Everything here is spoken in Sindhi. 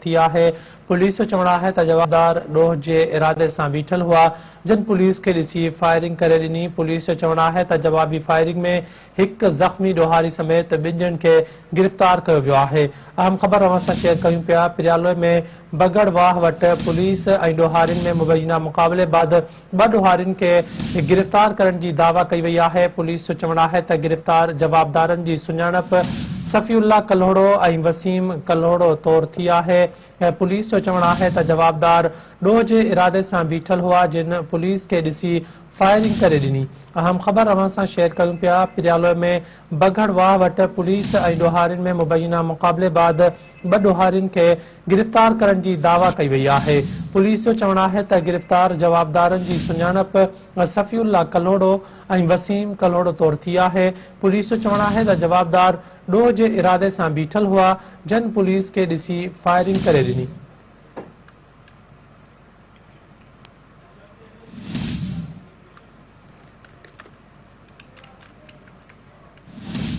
ٿي آهي. پوليس جو چوڻ آهي ته جوابدار ڏوهه جي ارادي سان بيٺل هئا، جن پوليس کي ڏسي فائرنگ ڪري ڏني. پوليس جو چوڻ آهي ته جوابي فائرنگ ۾ هڪ زخمي ڏوهاري سميت ٻن ڄڻن کي گرفتار ڪيو ويو آهي. اهم خبر اوهان سان شيئر ڪيون پيا، پريالوء ۾ بگهڙ واهه وٽ پوليس ۽ ڏوهارين ۾ مبينا مقابلي بعد ٻه ڏوهارين کي گرفتار ڪرڻ جي دعويٰ ڪئي وئي آهي. پوليس جو چوڻ آهي ته گرفتار جوابدارن جي سڃاڻپ صفي الله ڪلهوڙو ۽ وسيم ڪلهوڙو طور ٿي آهي. پوليس جو چوڻ آهي ته جوابدار ڏوهه جي ارادي سان بيٺل هئا جن پوليس کي ڏسي فائرنگ ڪري ڏني. اهم خبر اوهان سان شيئر ڪيون پيا، پريالوء ۾ بگهڙ واهه وٽ پوليس ۽ ڏوهارين ۾ مبينا مقابلي بعد ٻه ڏوهارين کي گرفتار ڪرڻ جي دعويٰ ڪئي وئي آهي. پوليس جو چوڻ آهي ته گرفتار جوابدارن جي سڃاڻپ صفي الله ڪلهوڙو ۽ وسيم ڪلهوڙو طور ٿي آهي. پوليس جو چوڻ آهي ته جوابدار ڏوهه جي ارادي سان بيٺل هئا، جن پوليس کي ڏسي فائرنگ ڪري ڏني.